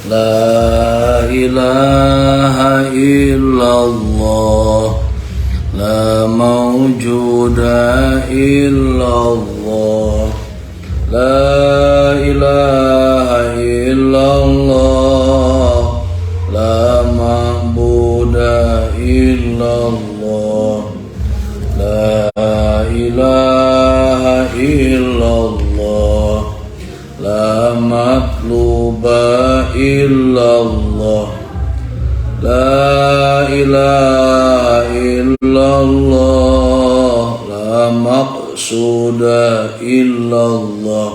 La ilaha illallah, la mawjuda illallah. La ilaha illallah, la ma'buda illallah. La ilaha illallah, la matluba illallah. La ilaha illallah, la maqsuda illallah.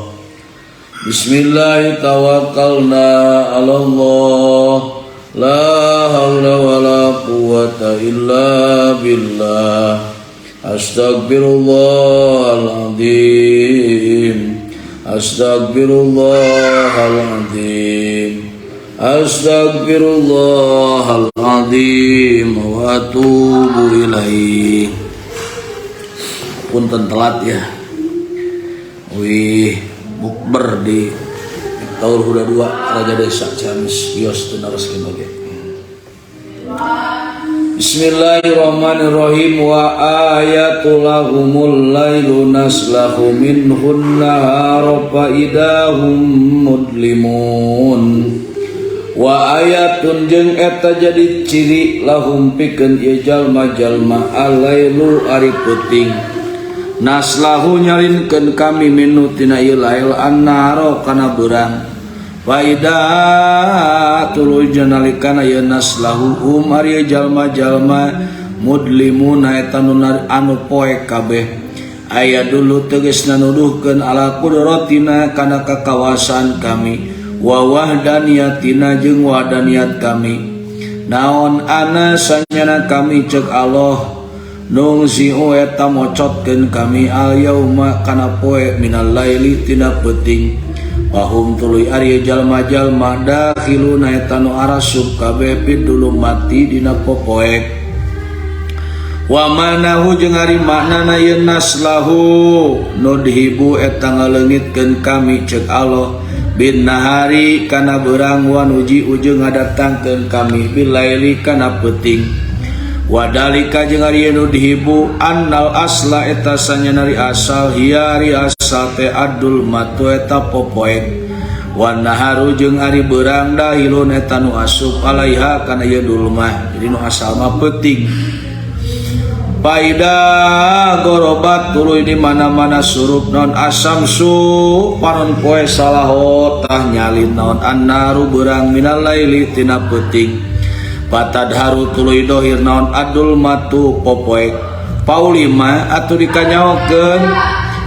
Bismillah tawakkalna ala Allah. La hawla wa la quwwata illa billah. Astagfirullahaladzim, astagfirullahaladzim, astagfirullahaladzim wa atubu ilaih. Punten telat ya. Wih, bukber di Taur Huda 2 Raja Desa Ciamis, Bios teu naroskeun oge. Bismillahirrahmanirrahim. Wa ayatul lahumul lailu naslahu minhun nahara fa idahum mudlimun. Wa ayatun jeung eta jadi ciri lahum pikeun ieu jalma-jalma alailu ari peuting naslahu nyalinkeun kami minu tina ieu lail annahara kana beurang. Faida tuluy nalikana ieu naslahu hum ari jalma-jalma mudlimuna eta nu anu poek kabeh. Aya dulu tegasna nuduhkeun ala qudratina kana kakawasan kami wa wahdaniyatina jeung wahdaniyat kami. Naon ana sanyana kami cek Allah nungzi'u eta mocotkeun kami al yauma kana poe minal laili tina peuting. Wahum tuluy ari jalma-jalma dakhiluna eta nu arasup kabeh mati dina popoek. Wa manahu jeung ari maknana yeun naslahu nudhibu eta ngaleungitkeun kami cek Allah bin nahari kana beurang wa nuji ujung ngadatangkeun kami bilaili kana peuting. Wadalika jeung ari nudhibu annal asla eta sanyana ari asal hiya ari asal teh adul matu eta popoek. Wa naharu jeung ari beurang dahilun eta nu asup alaiha kana ieu dulmah. Jadi nu asal mah peuting. Paida gorobat tuluy di mana-mana surup non asamsu panon poe salahotah nyalin naon annaru beurang minal laili tina peuting. Patadharu tuluy dohir naon adul matu popoek. Paulima atuh dikanyaokeun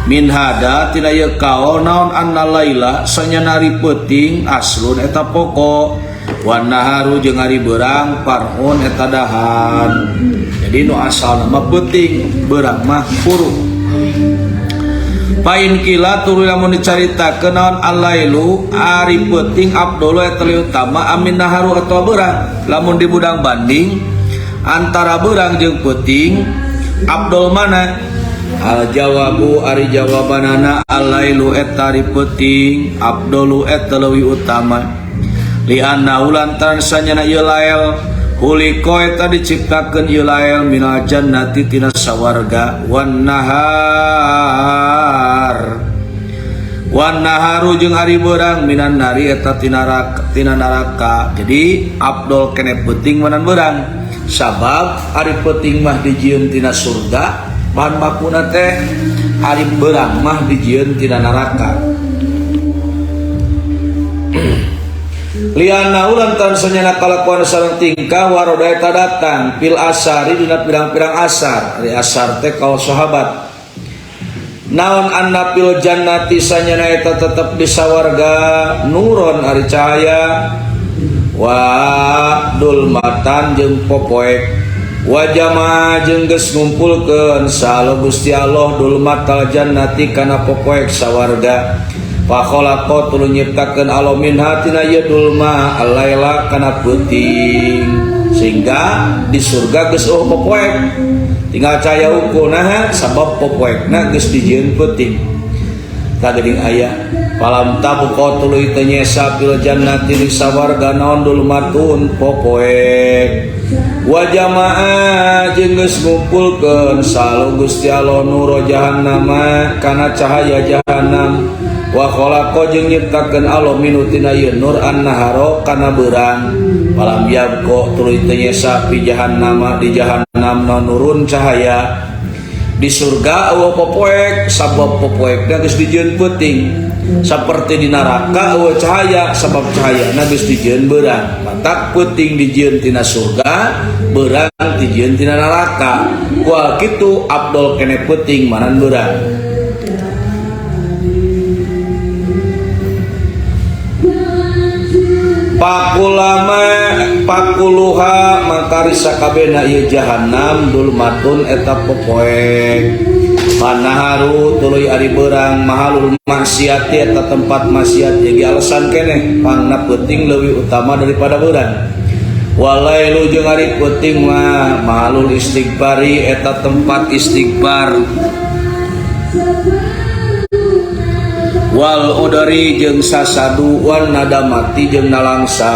min hada tina ieu kaol naon anna laila sanyana ari peuting aslun eta pokok wan naharu jeung ari beurang parun eta dahan. Jadi nu asalna mah peuting, beurang mah puru. Pain kila tuluy lamun dicaritakeun naon alailu ari peuting abdulu eta leuwih utama amin naharu atawa beurang. Lamun dibudang banding antara beurang jeung peuting abdul mana? Al jawabu ari jawabanana alailu eta ari peuting abdulu eta leuwih utama. Lianna lantaran sanyana ieu lael huliko eta diciptakeun ieu lael minal jannati tina sawarga wan nahar wan naharu jeung ari beurang minan nari eta tina neraka, tina neraka. Jadi abdol kene peuting manan beurang sabab ari peuting mah dijieun tina surga bahan bakuna teh ari beurang mah dijieun tina neraka. Liana lantaran sanyana kalakuan sareng tingkah waroda eta datang pil asari dina pirang-pirang asar. Ari asar teh kaul sahabat. Naon anna pil jannati sanyana eta tetep di sawarga nuron ari cahaya wa dulmatan jeung popoek wa jama jeung geus ngumpulkeun salo Gusti Allah dulmatal jannati kana popoek sawarga. Fa khalaqa tuluy nyiptakeun Allah minha tina ieu dulma alaila kana peuting sehingga di surga geus eueuh popoek tinggal cahaya ukur. Nah, sabab popoekna geus dijieun peuting. Tah geuning aya Falam tabqa tuluy teu nyesa fil jannati di sawarga naon dulmatun popoek. Wa jama'a jeung geus ngumpulkeun salu Gusti Allah nuro jahannama kana cahaya jahannam. Wa khalaqa jeung nyiptakeun Allah minu tina ieu nur annaharo kana beurang. Falam yabqa tuluy teu nyesa fi jahannama di jahannam nurun cahaya. Di surga eueuh popoek sabab popoekna geus dijieun peuting. Saperti di neraka eueuh cahaya sabab cahayana geus dijieun beurang. Matak peuting dijieun tina surga, beurang dijieun tina neraka. Kual kitu abdol kene peuting manan beurang. Pakulama pakuluha maka risakabehna ieu jahannam dulmatun eta popoek. Panaharu tuluy ari beurang mahalul maksiat eta tempat maksiat jadi alasan keneh pangna peuting leuwih utama daripada beurang. Walailu jeung ari peuting mah mahalul istighfari eta tempat istighfar. Wal udari jeung sasadu wan nadamati jeung nalangsa.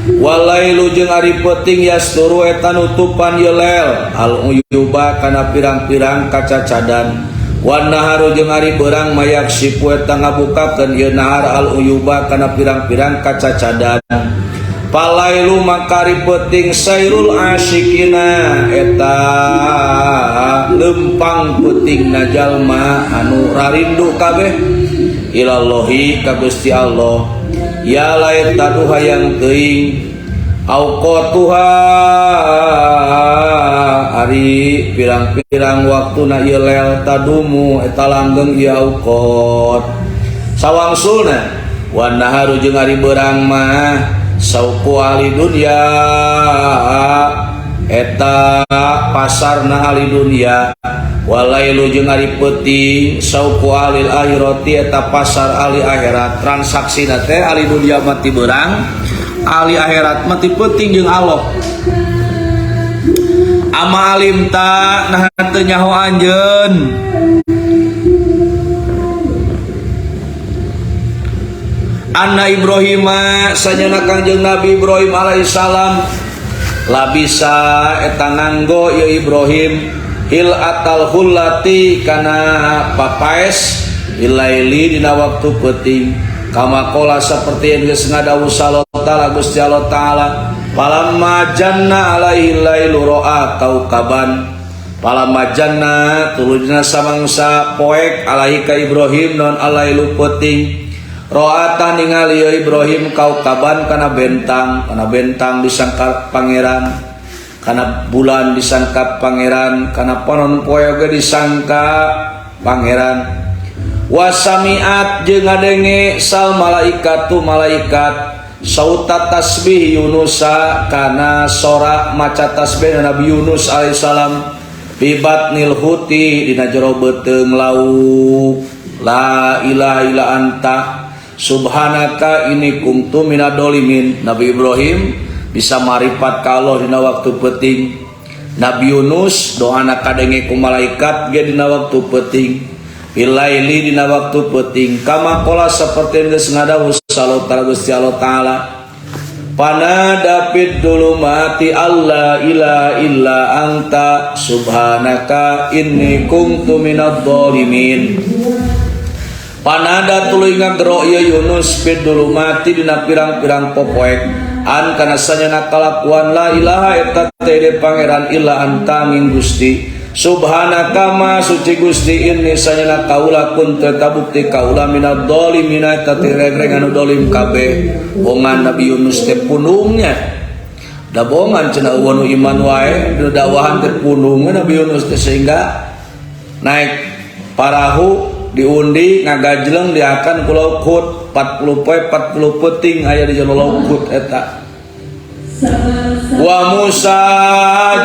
Walailu jeung ari peuting yasturu eta nutupan yelel al uyuba kana pirang-pirang kacacadan. Wan naharu jeung ari beurang mayak sipu eta ngabukakeun ieu nahar al uyuba kana pirang-pirang kacacadan. Palailu maka ari peuting sairul asyikina eta lempang peuting na jalma anu rarindu kabeh ilallahi ka Gusti Allah. Ya lain taduha yang teuing auqatuha ari pirang-pirang waktuna ieu lel tadumu eta langgeng ieu auqat. Sawangsulna wan naharu jeung ari beurang mah sauku ahli dunya eta pasarna ahli dunya. Walailu jeung ari peuting sauku ahli akhirati eta pasar ahli akhirat. Transaksina teh ahli dunya mah ti beurang, ahli akhirat mah ti peuting jeung Allah. Ama alim ta nah teu nyaho anjeun. Anna Ibrahima sanyana Kangjeng Nabi Ibrahim alaihissalam labisa eta nganggo ieu Ibrahim hil atal hullati kana papaes ilaili dina waktu peuting. Kama qala saperti yang geus ngadawuh sallallahu taala Gusti Allah taala palamma janna alaihi lailu ra'a kaukaban. Palamma janna tuluyna samangsa poek alaihi ka Ibrahim non alailu peuting. Ro'ata ningali Ibrahim kaukaban kana bentang disangka pangeran, kana bulan disangka pangeran, kana panon poe oge disangka pangeran. Wasamiat jeung ngadenge sal malaikatu malaikat sauta tasbih Yunusa kana sora maca tasbih Nabi Yunus alaihissalam bibatnil huti dina jero beuteung lauk. La ilaha illa anta subhanaka ini kuntu minadolimin. Nabi Ibrahim bisa marifat ka Allah dina waktu peuting. Nabi Yunus doana kadenge ku malaikat ge dina waktu peuting. Bilaili dina waktu peuting. Kama qala saperti geus ngadawuh sallallahu taala Gusti Allah taala panada fid dhulumati alla ilaha illa anta subhanaka inni kuntu minadh dhalimin. Panada tuluy ngagero ieu Yunus fid dhulumati dina pirang-pirang popoek an kana sanyana kalakuan la ilaha eta teu pangeran illa anta ngin Gusti subhanaka ma suci Gusti inni sanyana kaula kun teu bukti kaula minadh dhalimina eta teu reng-reng anu dolim kabeh. Bongan Nabi Yunus teh punungnya da bongan cenah eueuh nu iman wae nu dakwahan teh punungna Nabi Yunus teh sehingga naik parahu diundi ngagajleng diakan ku laut 40 poe 40 peuting aya di jero laut eta. Wa Musa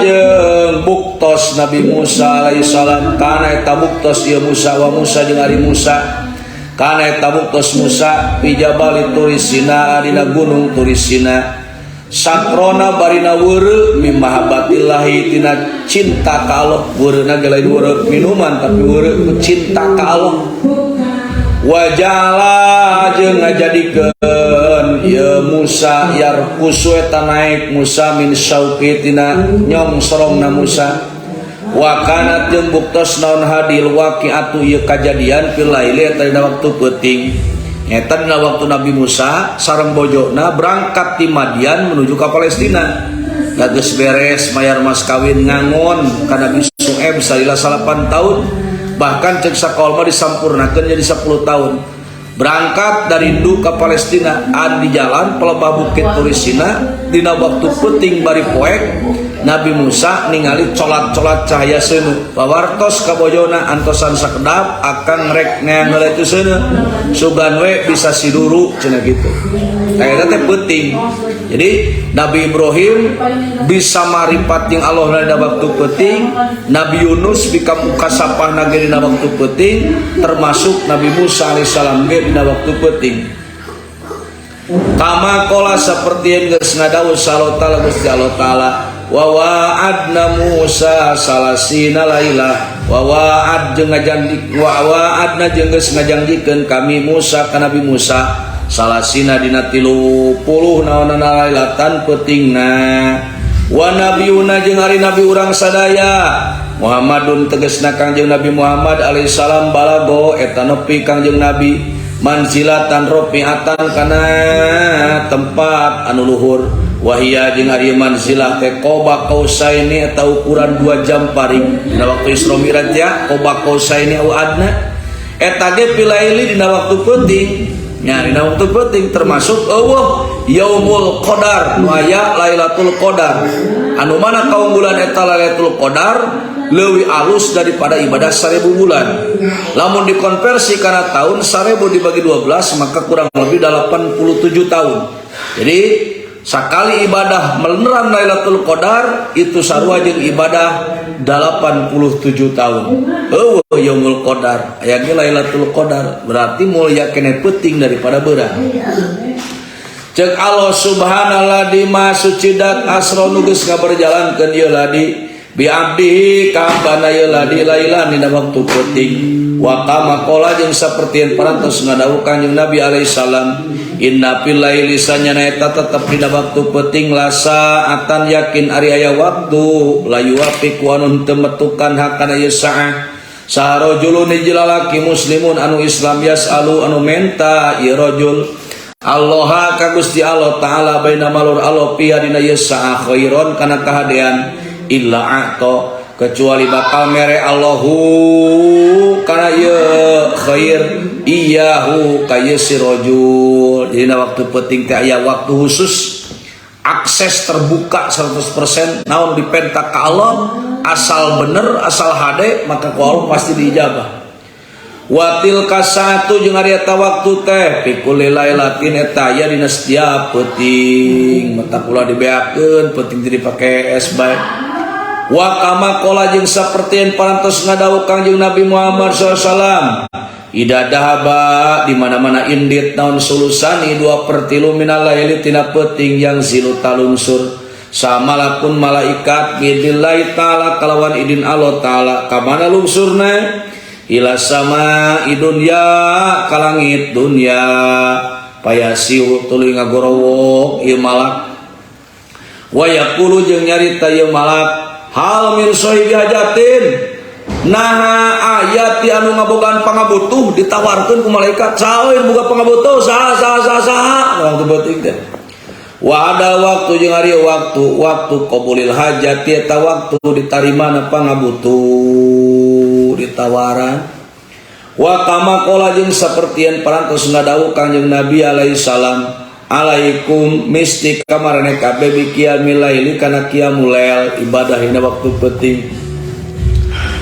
jeung buktos Nabi Musa alaihissalam kana eta buktos ieu Musa wa Musa jeung ari Musa kana eta buktos Musa fi jabal Turisina dina gunung Turisina sakrona barina weureu mim mahabbatillahi tina cinta ka Allah. Weureuna ge lain weureu minuman tapi weureu ku cinta ka Allah. Wa ja'ala jeung ngajadikeun ieu Musa yarkusu eta naik Musa min syauqi tina nyongsorongna Musa. Wa kanat jeung buktos naon hadil waqi'atu ieu kajadian fil laili eta dina waktu peuting. Eta dina waktu Nabi Musa sareng bojona berangkat ti Madian menuju ka Palestina. Geus beres mayar mas kawin ngangon ka Nabi Su'aib salila 8 tahun, bahkan cek sakola mah disampurnakeun jadi 10 tahun. Berangkat dari Indu ke Palestina, an di jalan pelebah bukit Turisina dina waktu peuting bari poek Nabi Musa ningali colat-colat cahaya seuneu. Pawartos ka bojona antosan sakedap akan rek neang heula itu seuneu, sugan we bisa siduru cenah kitu. Eta teh peuting. Jadi Nabi Ibrahim bisa maripat jeung Allah dina waktu peuting, Nabi Yunus bika mukasapah ge dina waktu peuting, termasuk Nabi Musa alaihissalam ge dina waktu peuting. Kama qala seperti yang geus ngadawuh Allah taala Gusti Allah taala, wa wa'adna Musa salasina lailah, wa wa'ad jeung ngajanji, wa wa'adna jeung geus ngajanjikeun kami Musa ka Nabi Musa salasina dina 30 naonana lailatan peutingna. Wa nabiyuna jeung ari nabi urang sadaya Muhammadun tegasna Kangjeng Nabi Muhammad alaihi salam balago eta nepi Kangjeng Nabi manzilatan rofiatan kana tempat anu luhur. Wahia jeung ari manzilah teh qoba qausaini eta ukuran 2 jam paring dina waktu Isra Mi'raj ya, qoba qausaini au adna eta ge pilaili dina waktu peuting nya, dina waktu peuting termasuk eueuh yaumul qadar nu aya Lailatul Qadar, anu mana kaunggulan eta Lailatul Qadar leuwih alus daripada ibadah 1000 bulan. Lamun dikonversi karena tahun 1000 dibagi 12 maka kurang lebih 87 tahun. Jadi sakali ibadah meneran Lailatul Qadar itu sarua jeung ibadah 87 tahun. Eueuh yaumul qadar, aya ge Lailatul Qadar, berarti mulia keneh peuting daripada beurang. Cek Allah subhanallah di ma suci dat asra nu geus ngaberjalankeun ieu ladi bi abdihi ka hambana ieu ladi lailan dina waktu peuting. Wa kama qala jeung sapertieun parantos ngadawuh Kanjeng Nabi alaihi salam, inna fil laili sanyana eta tetep dina waktu peuting lasaatan yakin ari aya waktu la yuwafiqu anu teu metukan hakana ieu saah saha rajulun hiji lalaki muslimun anu Islam yasalu anu menta ieu rajul Allah ka Gusti Allah taala baina malur Allah piha dina ieu saah khairon kana kahadean illa a'ta kecuali bakal mere Allahu kana ieu khair iyahu ka ieu si rajul. Jadi dina waktu peuting teh aya waktu khusus akses terbuka 100% naon dipenta ka Allah asal bener asal hade maka ku Allah pasti diijabah. Watil kasatu jeung ari eta waktu teh pikul lailatin eta aya dina setiap peuting, mata kula dibeakeun peuting teh dipake es bae. Wa kama qala jeung sapertieun parantos ngadawuh Kangjeng Nabi Muhammad sallallahu alaihi wasallam, ida dahaba di mana-mana indit naon sulusani 2/3 minal laili tina peuting yang zilu talungsur sama lakun malaikat bidillahi taala kalawan idin Allah taala kamana lungsurna ila sama idunya ka langit dunya payasiu tuluy ngagorowok ieu malak wa yaqulu jeung nyarita ieu malak hal min sahibi hajatin naha aya ti anu ngabogaan pangabutuh ditawarkeun ku malaikat saha euy boga pangabutuh saha saha saha saha waktu peuting teh. Wa ada waktu jeung ari waktu waktu qabulil hajat eta waktu ditarimana pangabutuh ditawaran. Wa kama qala jeung sapertieun parantos ngadawuh Kangjeng Nabi alaihi salam, alaikum misti kamarane kabeh bi qiyamil laili kana qiyamul lail ibadah dina waktu peuting.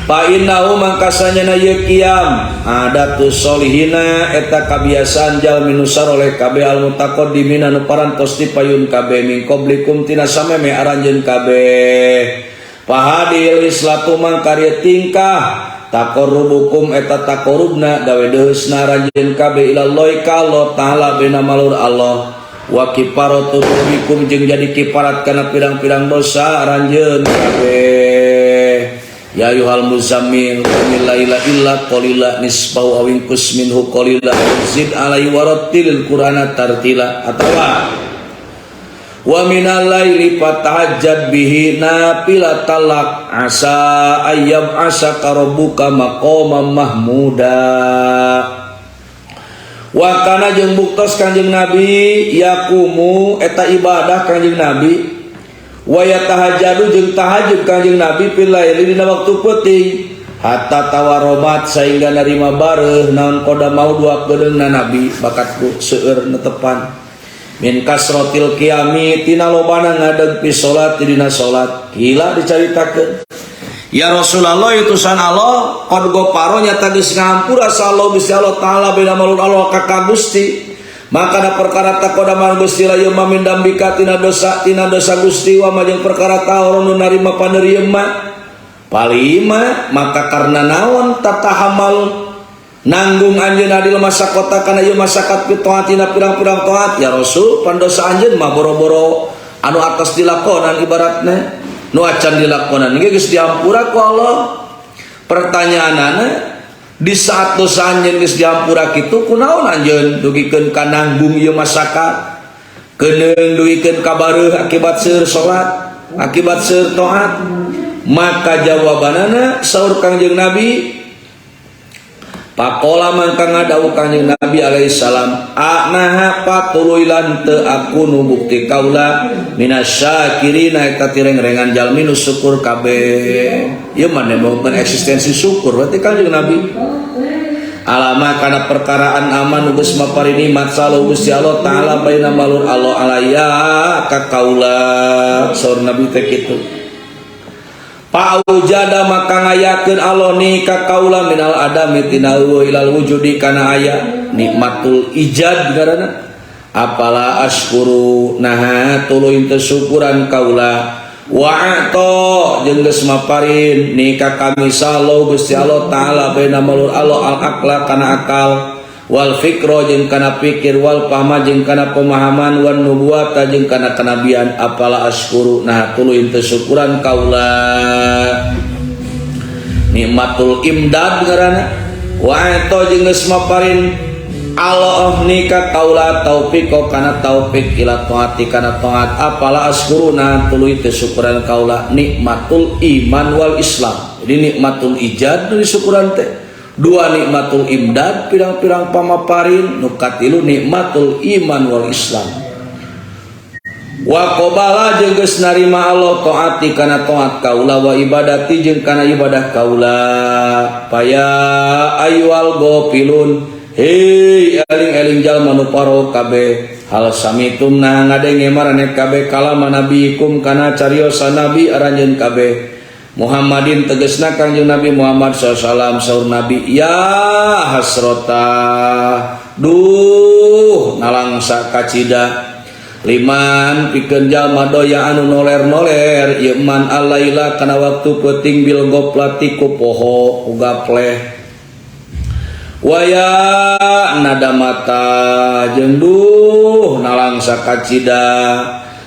Fa innahu mangkasanya na ieu qiyam adatus solihina eta kabiasaan jalmi nu saroleh kabeh al mutaqaddimina nu parantos dipayun kabeh min qablikum tina sameme aranjeun kabeh. Fahadil islatu mangkari tingkah taqarrubukum eta taqarrubna gawe deusna aranjeun kabeh ilallahi ka Allah taala bena malur Allah wa kifaratu dzunubikum jeung jadi kifarat kana pirang-pirang dosa aranjeun kabeh. Ya ayyuhal muzammil qumil laila illa qalila nisfahu aw inqus minhu qalila zid alaihi warattilil qur'ana tartila atawa wa minal laili fatahajjad bihi nafilatan lak asa ayyab asa rabbuka maqaman mahmuda. Wa kana jeung buktos Kanjeng Nabi yaqumu eta ibadah Kanjeng Nabi wa yatahajjadu jeung tahajud Kanjeng Nabi fil laili dina waktu peuting hatta tawaromat sehingga narima bareuh naon qadamahu dua keudeungna Nabi bakat ku seueur netepan min kasrotil qiyami tina lobana ngadeg fi salat dina salat. Gila dicaritakeun, ya Rasulullah, utusan Allah, qad ghafaro nyata geus ngahampura Allah Gusti Allah taala beda malur Allah ka Gusti maka da perkara taqaddama Gusti la yeuh min dambika tina dosa Gusti wa majeng perkara tahoron nu narima paneurieum ma palima maka karena naon tatahamal nanggung anjeun adil masakota kana ieu masakat fi taatina pirang-pirang taat. Ya Rasul, pandosa anjeun mah boro-boro anu atas dilakonan, ibaratna nu acan dilakonan ge geus dihampura ku Allah. Pertanyaanana, di saat dosa anjeun geus dihampura kitu, kunaon anjeun dugikeun ka nanggung ieu masakat keuneung dugikeun ka bareuh akibat seueur salat, akibat seueur taat? Maka jawabanana saur Kangjeng Nabi, Pakola mangka ngadawuh Kangjeng Nabi alaihi salam, anaha patuluy lan teu aku nu bukti kaula minasyakirina eta tireng-rengan jalmi nu syukur kabeh. Ieu mah nembongkeun eksistensi syukur berarti Kangjeng Nabi. Alama kana perkaraan aman nu geus mapari nikmat salu Gusti Allah taala baina malur Allah alaya ka kaula, saur Nabi teh kitu. Paujada maka ngayakeun Allah ni ka kaula minal adami tina eueuh ilal wujudi kana aya, nikmatul ijad ngaranna. Apala asykuru, naha tuluy teu syukuran kaula? Wa a'ta jeung geus maparin ni ka kami sallallahu Gusti Allah taala baina malur Allah al aqla kana akal wal fikro jeung kana pikir wal fahma jeung kana pemahaman wan nubuwata jeung kana kanabian. Apala asykuru, nah tuluy teu syukuran kaula? Nikmatul imdad ngaranna. Wa a'ta jeung geus maparin Allah ni ka kaula taufik kana taufik ila taati kana taat. Apala asykuru, nah tuluy teu syukuran kaula? Nikmatul iman wal Islam. Jadi nikmatul ijad nu disyukuran teh dua, nikmatul imdad pirang-pirang pamaparin, nu katilu nikmatul iman wal Islam. Wa qabala jeung geus narima Allah taati kana taat kaula wa ibadati jeung kana ibadah kaula. Paya ayyuhal ghafilun, hei eling-eling jalma nu paro kabeh, hal samitum, nah ngadenge maraneh kabeh kalama nabiikum kana cariosa nabi aranjeun kabeh, Muhammadin tegesna Kangjeng Nabi Muhammad SAW. Saur Nabi, ya hasrota, duh nalangsa kacida, liman pikeun jalma doya anu noler-noler ieu man alaila kana waktu peuting bil goflati ku poho ku gapleh, waya nadamata jeung duh nalangsa kacida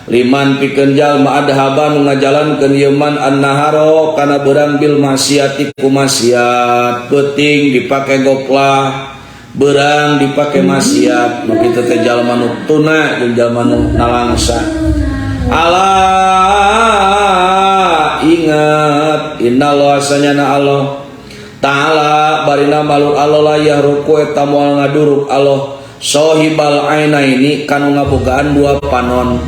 liman pikeun jalma adhaba nu ngajalankeun ieu man annaharo kana beurang bil maksiati ku maksiat. Peuting dipake goplah, beurang dipake maksiat, nu kitu teh jalma nu tuna jeung jalma nu nalangsa. Ala, ingat, innallaha sanyana Allah ta'ala barina malur Allah la yahruku eta moal ngaduruk Allah sohibal ainaini kanu ngabogaan dua panon.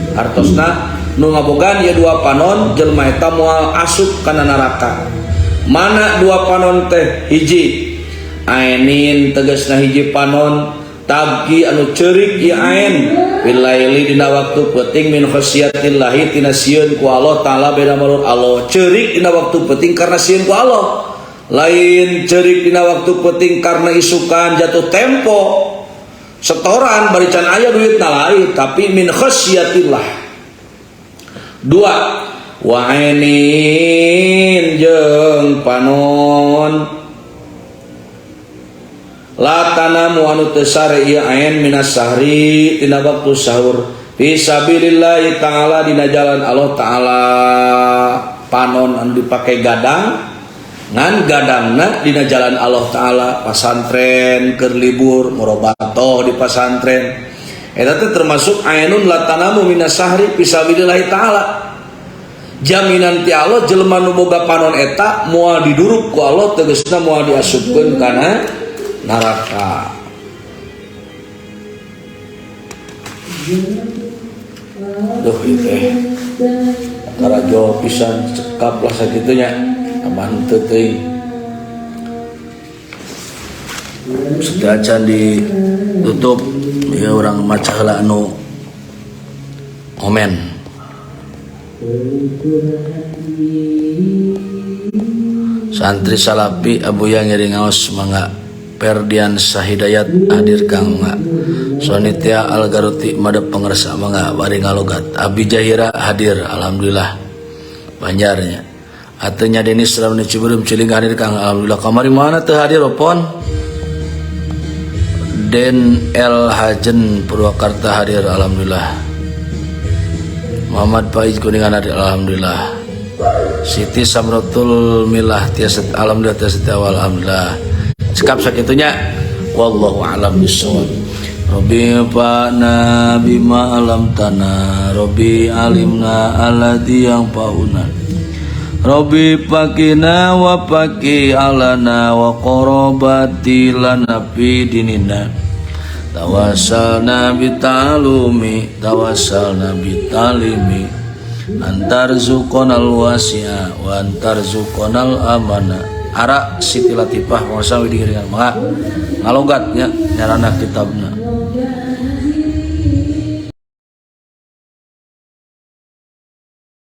Artosna nu ngabogaan ieu dua panon, jelema eta moal asup kana neraka. Mana dua panon teh? Hiji ainin tegasna hiji panon tabki anu ceurik ieu ain fil laili dina waktu peuting min khasyatillahi tina sieun ku Allah taala beda malur Allah. Ceurik dina waktu peuting karena sieun ku Allah, lain ceurik dina waktu peuting karena isukan jatuh tempo setoran bari can aya duit na, lain, tapi min khasyatillah. Dua, wa ainin jeung panon la tanamu anu teu sare ieu ain minas sahri tina waktu sahur fi sabilillahi ta'ala dina jalan Allah ta'ala. Panon anu dipake gadang, ngan gadangna dina jalan Allah Ta'ala, pasantren keur libur, murobatoh di pasantren. Eta teh termasuk ainun la tanamu minas sahri fisabilillahi ta'ala. Jaminan ti Allah, jelema nu boga panon eta moal diduruk ku Allah, tegasna moal diasupkeun kana neraka. Duh, ieu teh karajo pisan, cekap lah sagitunya, aman teu teuing. Sedacan ditutup ya, urang maca heula anu komen. Santri Salapi Abuya ngiring ngaos, mangga. Ferdian Sahidayat hadir Kang, mangga. Sonitia Algaruti madep pangersa, mangga bari ngalogat. Abi Jahira hadir, alhamdulillah. Banjarnya. Atunya Denis Ramni Ciberem Ciling hadir Kang, alhamdulillah. Kamari mana teu hadir opon? Den L Hajen Purwakarta hadir, alhamdulillah. Muhammad Faiz Kuningan hadir, alhamdulillah. Siti Samrotul Milah tiasa, alhamdulillah, tiasa awal, alhamdulillah. Cekap sakitunya, wallahu alam bissawab. Rabbi fa'na bima alam tanah, Rabbi alimna alladhi yang pauna, Rabbi pakina wa paki alana wa qarabati lana fi dinina. Tawassalna bitalumi, tawassalna bitalimi, antar zukonal wasi'a wa antar zukonal amana. Ara Siti Latifah masa digiringan, maka ngalogatnya nyarana kitabna.